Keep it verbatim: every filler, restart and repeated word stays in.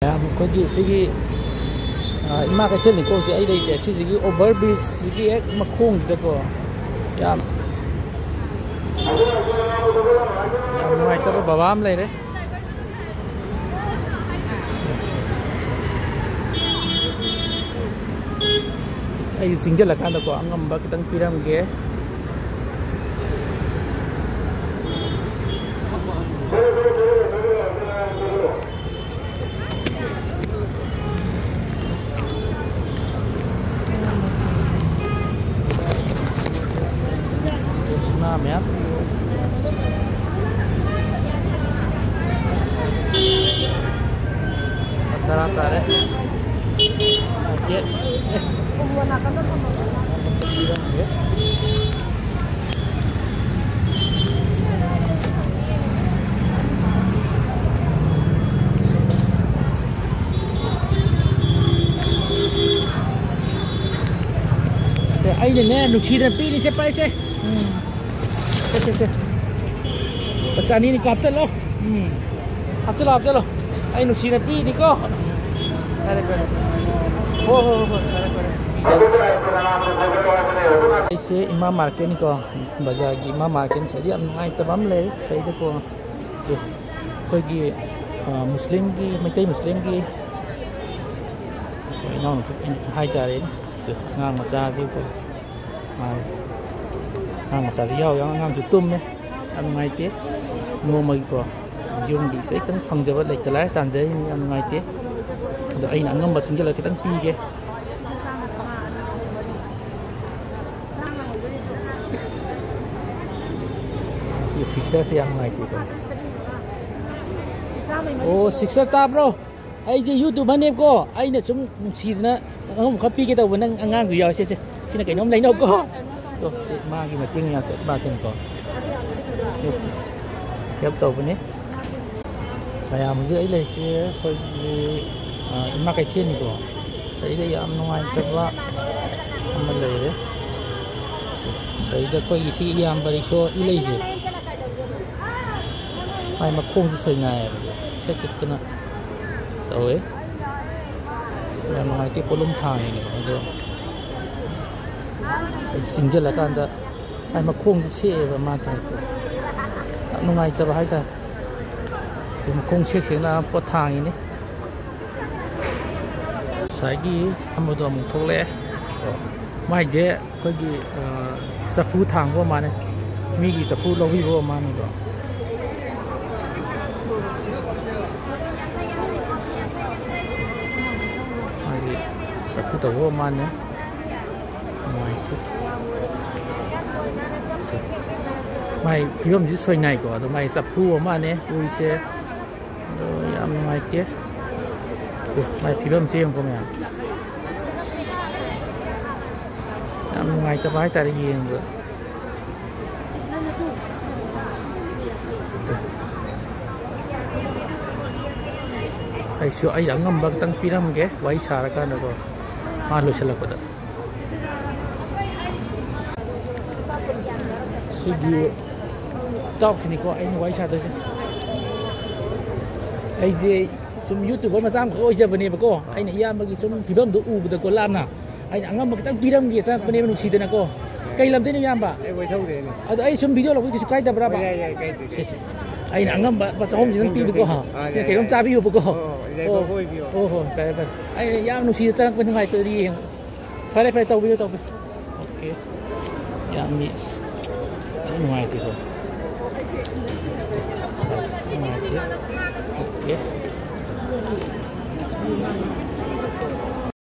ꯌꯥꯝ ꯑꯩꯈꯣꯏꯒꯤ ꯁꯤꯒꯤ, ꯑ, ꯏꯃꯥ ꯀꯩꯊꯦꯜꯅꯤꯀꯣ ꯍꯧꯖꯤꯛ ꯑꯩ ꯂꯩꯔꯤꯁꯦ, ꯁꯤꯁꯤꯒꯤ over bridge ꯁꯤꯒꯤ ꯍꯦꯛ ꯃꯈꯣꯡꯁꯤꯗꯀꯣ꯫ ꯌꯥꯝ, ꯌꯥꯝ ꯅꯨꯡꯉꯥꯏꯇꯕ ꯕꯕꯥ ꯑꯃ ꯂꯩꯔꯦ꯫ ꯑꯩ ꯆꯤꯡꯁꯤꯜꯂꯀꯥꯟꯗꯀꯣ ꯑꯉꯝꯕ ꯈꯤꯇꯪ ꯄꯤꯔꯝꯒꯦ꯫ ꯉꯥ ꯃꯌꯥꯝ꯫ ꯇꯔꯥ ꯇꯥꯔꯦ꯫ ꯒꯦꯠ꯫ ꯁꯦ, ꯑꯩꯅꯅꯦ ꯅꯨꯡꯁꯤꯅ ꯄꯤꯔꯤꯁꯦ, ꯄꯥꯏꯁꯦ꯫ ꯎꯝ꯫ ꯁꯦ, ꯁꯦ, ꯁꯦ꯫ ꯂꯨꯄꯥ ꯆꯅꯤꯅꯤ ꯀꯥꯞꯆꯜꯂꯣ꯫ ꯎꯝ꯫ ꯍꯥꯞꯆꯜꯂꯣ, ꯍꯥꯞꯆꯜꯂꯣ꯫ ꯑꯩ ꯅꯨꯡꯁꯤꯅ ꯄꯤꯅꯤꯀꯣ꯫ ꯐꯔꯦ, ꯐꯔꯦ꯫ ꯍꯣ, ꯍꯣ, ꯍꯣ, ꯍꯣ, ꯐꯔꯦ, ꯐꯔꯦ꯫ ꯑꯩꯁꯦ ꯏꯃꯥ ꯃꯥꯔꯀꯦꯠꯅꯤꯀꯣ, ꯕꯖꯥꯔꯒꯤ ꯏꯃꯥ ꯃꯥꯔꯀꯦꯠ꯫ ꯁꯤꯗꯤ ꯌꯥꯝ ꯅꯨꯡꯉꯥꯏꯇꯕ ꯑꯃ ꯂꯩ ꯁꯤꯗꯀꯣ꯫ ꯑꯦ, ꯑꯩꯈꯣꯏꯒꯤ, ꯑ, ꯃꯨꯁꯂꯤꯝꯒꯤ, ꯃꯩꯇꯩ ꯃꯨꯁꯂꯤꯝꯒꯤ ꯑꯩꯈꯣꯏ ꯏꯅꯥꯎꯅꯨꯄꯤ ꯍꯥꯏꯇꯥꯔꯦꯅꯦ꯫ ꯑꯗꯨ ꯑꯉꯥꯡ ꯃꯆꯥꯁꯤꯀꯣ, ꯃꯥ ꯑꯉꯥꯡ ꯃꯆꯥꯁꯤ ꯌꯥꯎ ꯌꯥꯎ ꯑꯉꯥꯡꯁꯨ ꯇꯨꯝꯃꯦ꯫ ꯌꯥꯝ ꯅꯨꯡꯉꯥꯏꯇꯦ꯫ ꯅꯣꯡꯃꯒꯤꯀꯣ ꯌꯨꯝꯒꯤ ꯏꯁꯩ ꯈꯤꯇꯪ ꯐꯪꯖꯕ ꯂꯩꯇ ꯂꯥꯏꯔ ꯇꯥꯟꯖꯔꯤꯅꯤ꯫ ꯌꯥꯝ ꯅꯨꯡꯉꯥꯏꯇꯦ꯫ ꯑꯗꯣ ꯑꯩꯅ ꯑꯉꯝꯕ ꯆꯤꯡꯁꯤꯜꯂꯒ ꯈꯤꯇꯪ ꯄꯤꯒꯦ꯫ ꯁꯤ ꯁꯤꯁꯇꯔꯁꯦ ꯌꯥꯝ ꯅꯨꯡꯉꯥꯏꯇꯦꯀꯣ꯫ ꯑꯣ, ꯁꯤꯁꯇꯔ ꯇꯥꯕ꯭ꯔꯣ? ꯑꯩꯁꯦ YouTuberꯅꯦꯕꯀꯣ, ꯑꯩꯅ ꯁꯨꯝ ꯅꯨꯡꯁꯤꯗꯅ ꯑꯉꯝꯕ ꯈꯔ ꯄꯤꯒꯦ ꯇꯧꯕ, ꯅꯪ ꯑꯉꯥꯡꯁꯨ ꯌꯥꯎꯋꯦ꯫ ꯁꯦ, ꯁꯦ, ꯁꯤꯅ ꯀꯩꯅꯣꯝ ꯂꯩꯅꯧꯀꯣ꯫ ꯑꯣ, ꯁꯤ ꯃꯥꯒꯤ ꯃꯇꯦꯡ ꯌꯥꯝ ꯆꯠ ꯃꯥꯜꯂꯦꯀꯣ꯫ ꯑꯣꯀꯦ꯫ Help ꯇꯧꯕꯅꯤ꯫ ꯃꯌꯥꯝ ꯍꯧꯖꯤꯛ ꯑꯩ ꯂꯩꯔꯤꯁꯦ ꯑꯩꯈꯣꯏꯒꯤ, ꯑ, ꯏꯃꯥ ꯀꯩꯊꯦꯜꯅꯤꯀꯣ꯫ ꯁꯤꯗ ꯌꯥꯝ ꯅꯨꯡꯉꯥꯏꯇꯕ ꯑꯃ ꯂꯩꯔꯦ꯫ ꯁꯤꯗ ꯑꯩꯈꯣꯏꯒꯤ ꯁꯤ ꯏꯌꯥꯝꯕ ꯔꯤꯛꯁꯣ ꯏ ꯂꯩꯁꯦ꯫ ꯃꯥꯏ ꯃꯈꯣꯡꯁꯨ ꯁꯣꯏꯅꯥꯏꯌꯦꯕ꯫ ꯁꯠ ꯆꯠꯇꯅ ꯇꯧꯋꯦ꯫ ꯌꯥꯝ ꯅꯨꯡꯉꯥꯏꯇꯦ, ꯄꯣꯠꯂꯨꯝ ꯊꯥꯡꯉꯤꯅꯦꯕ ꯑꯗꯣ꯫ ꯑꯩ ꯆꯤꯡꯁꯤꯜꯂꯀꯥꯟꯗ ꯑꯩ ꯃꯈꯣꯡꯁꯨ ꯁꯦꯛꯑꯦꯕ ꯃꯥ ꯇꯧꯔꯤꯗꯣ꯫ ꯌꯥꯝ ꯅꯨꯡꯉꯥꯏꯇꯕ ꯍꯥꯏꯇꯥꯔꯦ꯫ ꯑꯩ ꯃꯈꯣꯡ ꯁꯦꯛ ꯁꯦꯛꯅ ꯄꯣꯠ ꯊꯥꯡꯉꯤꯅꯤ꯫ ꯉꯁꯥꯏꯒꯤ ꯐꯝꯕꯗꯣ ꯑꯃꯨꯛ ꯊꯣꯛꯂꯛꯑꯦ꯫ ꯃꯥꯏꯁꯦ ꯑꯩꯈꯣꯏꯒꯤ, ꯑ, ꯆꯐꯨ ꯊꯥꯡꯕ ꯃꯥꯜꯂꯦ꯫ ꯃꯤꯒꯤ ꯆꯐꯨ ꯂꯧꯕꯤꯕ ꯃꯥꯜꯂꯦꯀꯣ꯫ ꯃꯥꯒꯤ ꯆꯐꯨ ꯇꯧꯕ ꯃꯥꯜꯂꯦ꯫ ꯅꯨꯡꯉꯥꯏꯇꯦ꯫ ꯃꯥꯏ ꯐꯤꯕꯝꯁꯤ ꯁꯣꯏꯅꯥꯏꯀꯣ꯫ ꯑꯗꯣ ꯃꯥꯏ ꯆꯐꯨ ꯑꯃꯅꯦ ꯎꯔꯤꯁꯦ꯫ ꯑꯗꯣ ꯌꯥꯝ ꯅꯨꯡꯉꯥꯏꯇꯦ꯫ ꯑꯦ, ꯃꯥꯏ ꯐꯤꯕꯝꯁꯦ ꯌꯦꯡꯉꯨꯀꯣ ꯃꯌꯥꯝ꯫ ꯌꯥꯝ ꯅꯨꯡꯉꯥꯏꯇꯕ ꯍꯥꯏꯇꯥꯔꯦ ꯌꯦꯡꯕꯗ꯫ ꯑꯩꯁꯨ ꯑꯩ ꯑꯉꯝꯕ ꯈꯤꯇꯪ ꯄꯤꯔꯝꯒꯦ ꯋꯥꯔꯤ ꯁꯥꯔꯀꯥꯟꯗꯀꯣ, ꯃꯥ ꯂꯣꯏꯁꯤꯜꯂꯛꯄꯗ꯫ ꯁꯤꯒꯤ ꯏꯇꯥꯎꯁꯤꯅꯤꯀꯣ ꯑꯩꯅ ꯋꯥꯔꯤ ꯁꯥꯗꯣꯏꯁꯦ꯫ ꯑꯩꯁꯦ ꯁꯨꯝ YouTuber ꯃꯆꯥ ꯑꯃꯈꯛ ꯑꯣꯏꯖꯕꯅꯦꯕꯀꯣ꯫ ꯑꯩꯅ ꯏꯌꯥꯝꯕꯒꯤ ꯁꯨꯝ ꯐꯤꯕꯝꯗꯣ ꯎꯕꯗꯀꯣ, ꯂꯥꯞꯅ ꯑꯩꯅ ꯑꯉꯝꯕ ꯈꯤꯇꯪ ꯄꯤꯔꯝꯒꯦ ꯆꯪꯉꯛꯄꯅꯦꯕ ꯅꯨꯡꯁꯤꯗꯅꯀꯣ꯫ ꯀꯩ ꯂꯝꯗꯩꯅꯣ ꯏꯌꯥꯝꯕ? ꯑꯩ ꯋꯥꯏꯊꯧꯗꯩꯅꯦ꯫ ꯑꯗꯣ ꯑꯩ ꯁꯨꯝ ꯚꯤꯗꯤꯑꯣ ꯂꯧꯕꯗꯤ ꯀꯩꯁꯨ ꯀꯥꯏꯗꯕ꯭ꯔꯕ? ꯍꯣꯏ, ꯌꯥꯏ, ꯌꯥꯏ, ꯀꯥꯏꯗꯦ, ꯁꯦ, ꯀꯥꯏꯗꯦ꯫ ꯁꯦ꯫ ꯑꯩꯅ ꯑꯉꯝꯕ ꯂꯨꯄꯥ ꯆꯍꯨꯝꯁꯤꯗꯪ ꯄꯤꯕꯀꯣ꯫ ꯑꯥ, ꯌꯥꯏ, ꯀꯩꯅꯣꯝ ꯌꯥꯏ꯫ ꯆꯥꯕꯤꯌꯣꯕꯀꯣ꯫ ꯑꯣ, ꯌꯥꯏ, ꯑꯣ, ꯀꯣꯏꯕꯤꯌꯣ꯫ ꯑꯣ, ꯍꯣꯏ, ꯐꯔꯦ, ꯐꯔꯦ꯫ ꯑꯩ ꯌꯥꯝ ꯅꯨꯡꯁꯤꯗ ꯆꯪꯉꯛꯄ ꯅꯨꯡꯉꯥꯏꯇ꯭ꯔꯗꯤ ꯌꯦꯡꯉꯣ꯫ ꯐꯔꯦ, ꯐꯔꯦ, ꯇꯧꯕꯤꯌꯨ, ꯇꯧꯕꯤꯌꯨ꯫ ꯑꯣꯀꯦ꯫ ꯌꯥꯝ ꯃꯤ-, ꯑꯁ, ꯌꯥꯝ ꯅꯨꯡꯉꯥꯏꯇꯦꯀꯣ꯫ ꯅꯨꯡꯉꯥꯏꯇꯦ꯫ ꯑꯣꯀꯦ꯫